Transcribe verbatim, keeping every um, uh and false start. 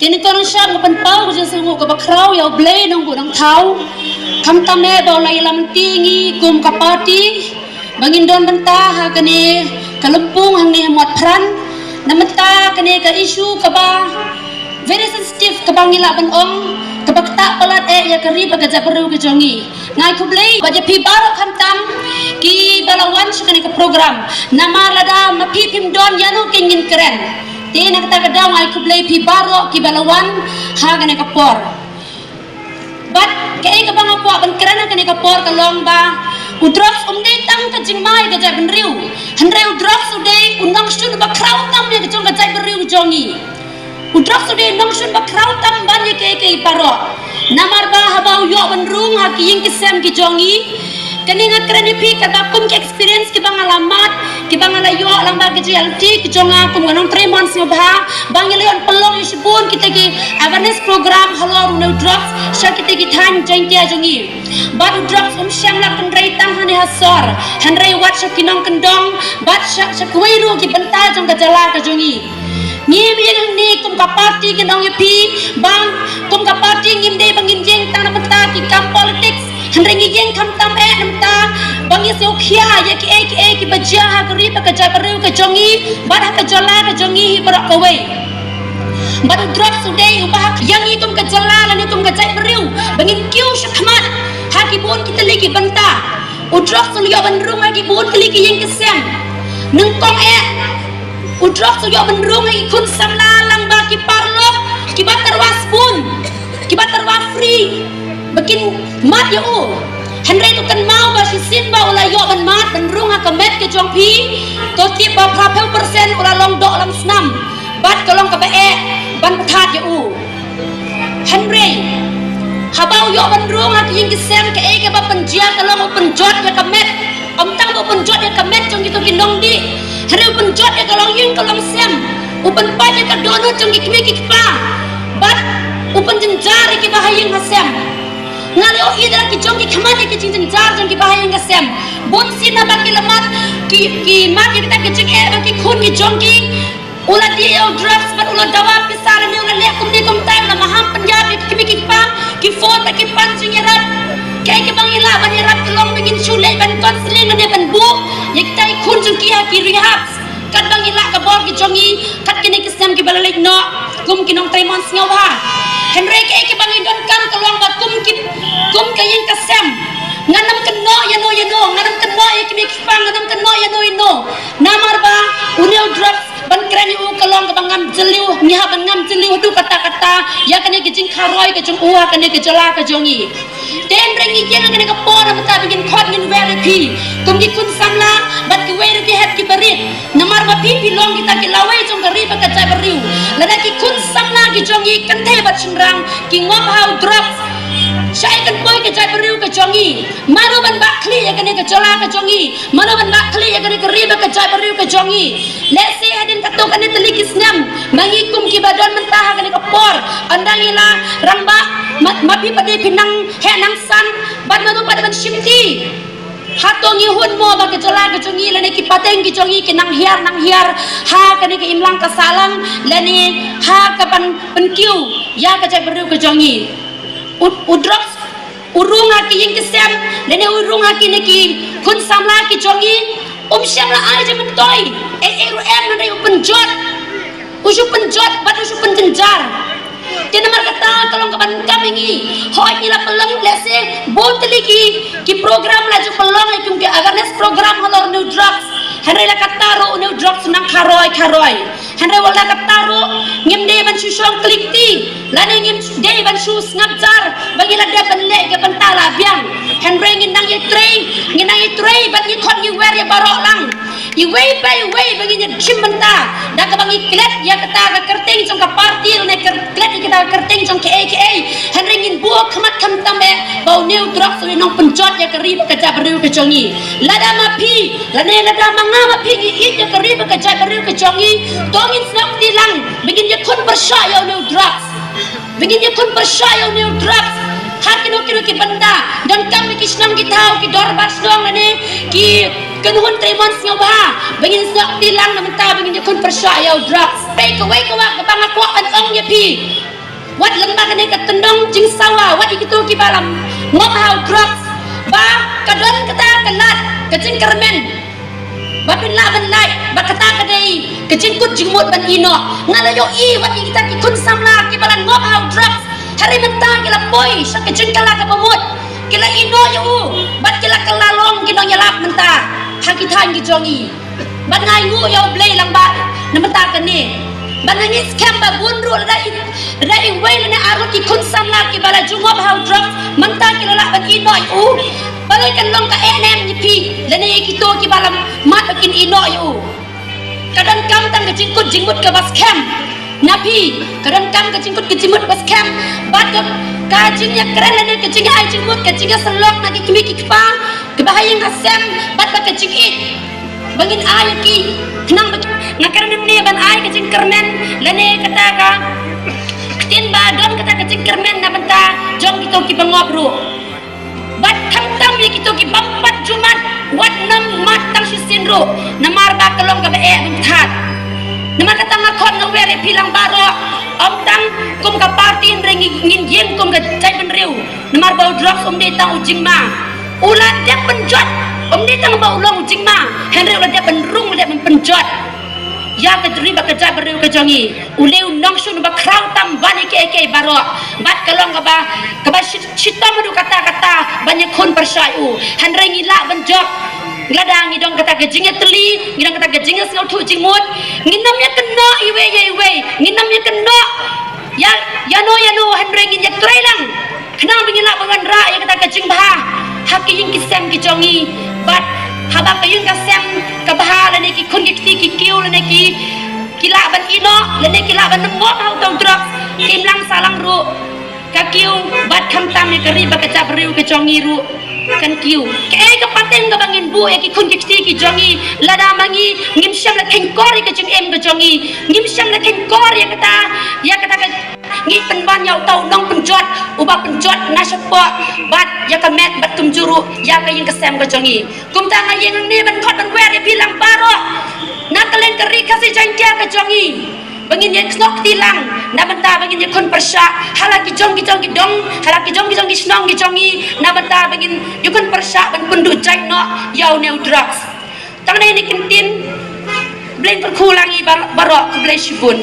Te nyngkong nyngshap nga pynpaw ka jingsngewnguh kaba khraw ïa U Blei Nongbuh Nongthaw. Khamtam eh ba u la ïalam lynti ïa ngi kum ka party ba ngin don bynta ha kane ka lympung hangne ha Mawphan. Na mynta kane ka issue kaba very sensitive kaba ngi lah ban ong, kaba ktah palat eh ïa ka ri bad ka jaitbynriew ka jong ngi. Nga ai khublei bad ïa phi baroh khamtam kiba la wan sha kane ka program. Namar lada ma phi phim don ïano kein ngin kren. Te na kata ka daw nga ai khublei phi baroh kiba la wan ha kane ka por. Bad kaei kaba nga kwah ban kren ha kane ka por ka long ba u drugs um dei tang ka jingma ïa ka jaitbynriew. Hynrei u drugs u dei u nongshun ba khraw tam ïa ka jong ka jaitbynriew jong ngi. U drugs u dei u nongshun ba khraw tam ban ïa kiei kiei baroh. Namar ba haba u ïoh ban rung ha ki ïing ki sem ki jong ngi. Kane nga kren ïa phi katba kum ki experience kiba nga la mad, kiba nga la ïoh lyngba ka jingïaid lynti ka jong nga kum ka nongtrei mon sngewbha, ba ngi la ïoh pynlong ïa shibun kita ki awareness program halor une u drugs sha kita ki thaiñ Jaiñtia jong ngi. Bad u drugs um shym la kynrei tang hangne ha sor, hynrei wat sha ki nongkyndong, bad sha, sha kiwei ruh ki bynta jong ka jylla ka jong ngi. Ngim ïeng hangne kum ka party, ngan ong ïa phi ba kum ka party ngim dei ba ngin ïeng tang na bynta ki kam politics. Hynrei ngi ïeng khamtam eh na bynta ba ngin sngewkhia ïa kiei kiei kiba jia ha ka ri bad ka jaitbynriew ka jong ngi bad ha ka jylla ka jong ngi hi baroh kawei. Bad u drugs u dei uba hap ïa ngi kum ka jylla lane kum ka jaitbynriew ba ngin kiew shakhmat ha ki bun ki tylli ki bynta. U drugs u ïoh ban rung ha ki bun tylli ki ïing ki sem. Nyngkong eh, u drugs u ïoh ban rung ha ki khun samla lyngba ki parlok kiba tyrwa spoon, kiba tyrwa free ba kin mad ïa u. Hynrei to kynmaw ba shisien ba u la ïoh ban mad ban rung ha ka met ka jong phi, to tip ba phra phew percent u la long doh long snam bad ka long kaba eh ban pynthat ïa u. Hynrei haba u ïoh ban rung ha ki ïing ki sem, kaei kaba pynjia ka long u pynjot ïa ka met. Ym tang ba u pynjot ïa ka met jong kito ki nongdih, hynrei u pynjot ïa ka longïing ka longsem. U pynpait ïa ka dohnud jong ki kmie ki kpa bad u pynjynjar ïa kiba ha ïing ha sem. Nga la ïohi da la ki jong ki khmat ïa ki jingjynjar jong kiba ha ïing ha sem. Bun sien haba ki la mad, ki, ki mad ïa kita ki jingeh ba ki khun ki jong ki, u la dih ïa u drugs bad u la dawa pisa lane u la leh kumne kumtai, u la maham pynïap ïa ki kmie ki kpa, ki phone bad ki pan jingïarap. Kaei kaba ngi lah ban ïarap ka long ba ngin shu leit ban counselling lane ban buh ïa kita ki khun jong ki ha ki rehabs. Katba ngi lah ka bor ki jong ngi, kat kine ki snem kiba la leit noh kum ki nongtrei mon sngewbha. Hynrei kaei kaba ngi donkam ka long ba kum ki, kum ka ïing ka sem, ngan ym kynnoh ïano ïano, ngan ym kynnoh ïa ki kmie ki kpa, ngan ym kynnoh ïano ïano. Namar ba une u drugs ban kren ïa u ka long kaba ngam jylliew, ngi hap ban ngam jylliew haduh katta katta ïa kane ka jingkharoi ka jong u ha kane ka jylla ka jong ngi. Te hynrei ngi ïeng ha kane ka por na bynta ba ngin khot ngin wer ïa phi kum ki khun samla bad kiwei ruh ki hep ki barit. Namar ba phi, phi long kita ki lawei jong ka ri bad ka jaitbynriew. Lada ki khun samla ki jong ngi, kynthei bad shynrang, ki ngop ha u drugs, shaei kan poi ka jaitbynriew ka jong ngi? Mano ban bah khlieh ïa kane ka jylla ka jong ngi? Mano ban bah khlieh ïa kane ka ri bad ka jaitbynriew ka jong ngi? Lehse hadien katto katne tylli ki snem, ma ngi kum kiba don mynta ha kane ka por, ynda ngi la rangbah, ma, ma phi pat de phi nang heh nang san, bad mano pat de ban shimti? Hato ngi hun mo ba ka jylla ka jong ngi lane ki pateng ki jong ngi ki nang hiar nang hiar ha kane ka imlang ka sahlang lane ha kaban pynkiew ïa ka jaitbynriew ka jong ngi? U, u drugs u rung ha ki ïing ki sem lane u rung ha kine ki khun samla ki jong ngi, um shym la ai jingmyntoi. Ei ei ruh em, hynrei u pynjot, u shu pynjot bad u shu pynjynjar. Te namar kata ka long kaba donkam ïa ngi. Hooid ngi la pynlong lehse bun tylli ki, ki program la ju pynlong, kum ki awareness program halor une u drugs. Hynrei la katta ruh une u drugs u nang kharoi kharoi. Hynrei wat la katta ruh ngim dei ban shu shong klik kti lane ngim dei ban shu sngap jar ba ngi la dep ban leh ïa ka bynta la biang. Hynrei ngin nang ïatrei, ngin nang ïatrei bad ngi khot ngi wer ïa baroh lang. Iwei pa iwei ba ngin ïa shim bynta da kaba ngi klet ïa kata ka kyrteng jong ka party lane kyr-, klet ïa kata ka kyrteng jong kaei kaei. Hynrei ngin buh khmat khamtam eh ba une u drugs u nongpynjot ïa ka ri bad ka jaitbynriew ka jong ngi. Lada ma phi lane lada ma nga ma phi ngi ïeit ïa ka ri bad ka jaitbynriew ka jong ngi, to ngin snoh kti lang ba ngin ïakhun pyrshah ïa une u drugs. Ba ngin ïakhun pyrshah ïa une u drugs ha kino kino ki bynta. Donkam ïa ki shnong ki thaw, ki dorbar shnong lane ki kynhun trei mon sngewbha, ba ngin snoh kti lang na bynta ba ngin ïakhun pyrshah ïa u drugs. Peit kawei ka wah kaba nga kwah ban ong ïa phi. Wat lem ba kane ka tyndong jingsawa wat ïa kito kiba la ngop ha u drugs, ba ka don kata ka lad ka jingkyrmen ba phin lah ban lait ba kata ka dei ka jingkut jingmut ban ïehnoh. Nga la ïohi wat ïa kita ki khun samla kiba la ngop ha u drugs, hynrei mynta ki la poi sha ka jingkylla kaba mut, ki la ïehnoh ïa u bad ki la kylla long ki nongïalap mynta ha ki thaiñ ki jong ngi. Bad nga ainguh ïa U Blei lang bad na mynta kane, bad nga ngeit skhem ba bun ruh lada i, lada iwei lane ar ruh ki khun samla kiba la ju ngop ha u drugs mynta ki la lah ban ïehnoh ïa u. Balei kan long ka eh ne em ïa phi lane ïa kito kiba la mad ba kin ïehnoh ïa u? Ka donkam tang ka jingkut jingmut kaba skhem na phi, ka donkam ka jingkut ka jingmut ba skhem bad ka, ka jingïakren lane ka jingai jingmut, ka jingïasyllok na ki kmie ki kpa kiba ha ïing ha sem bad ba ka jingïeit ba ngin ai ïa ki. Khnang ba nga kren hangne ban ai ka jingkyrmen lane kata ka ktien ba don kata ka jingkyrmen na bynta jong kito kiba ngop ruh. Bad khamtam ïa kito kibym pat ju mad, wat nym mad tang shisien ruh, namar ba ka long kaba eh bymthad. Namar kata nga khot nga wer ïa phi lang baroh, ym tang kum ka party hynrei ngi, ngin ïeng kum ka jaitbynriew. Namar ba u drugs um dei tang u jingma. U la dep pynjot, um dei tang ba u long u jingma, hynrei u la dep pynrung, u la dep pynjot ïa ka ri bad ka jaitbynriew ka jong ngi. U dei u nongshun uba khraw tam ban ïa kiei kiei baroh. Bad ka long kaba, kaba shi-, shitom haduh katta katta ban ïakhun pyrshah ïa u. Hynrei ngi lah ban jop lada ngi don kata ka jingïatylli, ngi don kata ka jingïasngewthuh jingmut. Ngin nym ïakynnoh iwei ïa iwei, ngin nym ïakynnoh ïa, ïano ïano, hynrei ngin ïatrei lang. Khnang ba ngin lah ban wanrah ïa kata ka jingbha ha ki ïing ki sem ki jong ngi. Bad haba ka ïing ka sem ka bha lane ki khun ki kti ki kiew lane ki, ki lah ban ïehnoh lane ki lah ban nym ngop ha uta u drugs, ki imlang sahlang ruh ka kiew bad khamtam ïa ka ri bad ka jaitbynriew ka jong ngi ruh kan kiew. Kaei ka pateng kaba ngin buh ïa ki khun ki kti ki jong ngi lada ma ngi ngim shym la kheiñkor ïa ka jingim ka jong ngi, ngim shym la kheiñkor ïa kata, ïa kata ka Ngi pynban ïa uta u nongpynjot uba pynjot na shapoh bad ïa ka met bad kumjuh ruh ïa ka ïing ka sem ka jong ngi. Kumta nga ïeng hangne ban khot ban wer ïa phi lang baroh na ka liang ka Ri Khasi Jaiñtia ka jong ngi ba ngin ïa snoh kti lang na bynta ba ngin ïa khun pyrshah ha la ki jong ki jong ki dong, ha la ki jong ki jong ki shnong ki jong ngi, na bynta ba ngin ïa khun pyrshah ban pynduh jait noh ïa une u drugs. Tang dei ne ki ktien. Blei kyrkhu lang ïa baroh, khublei shibun.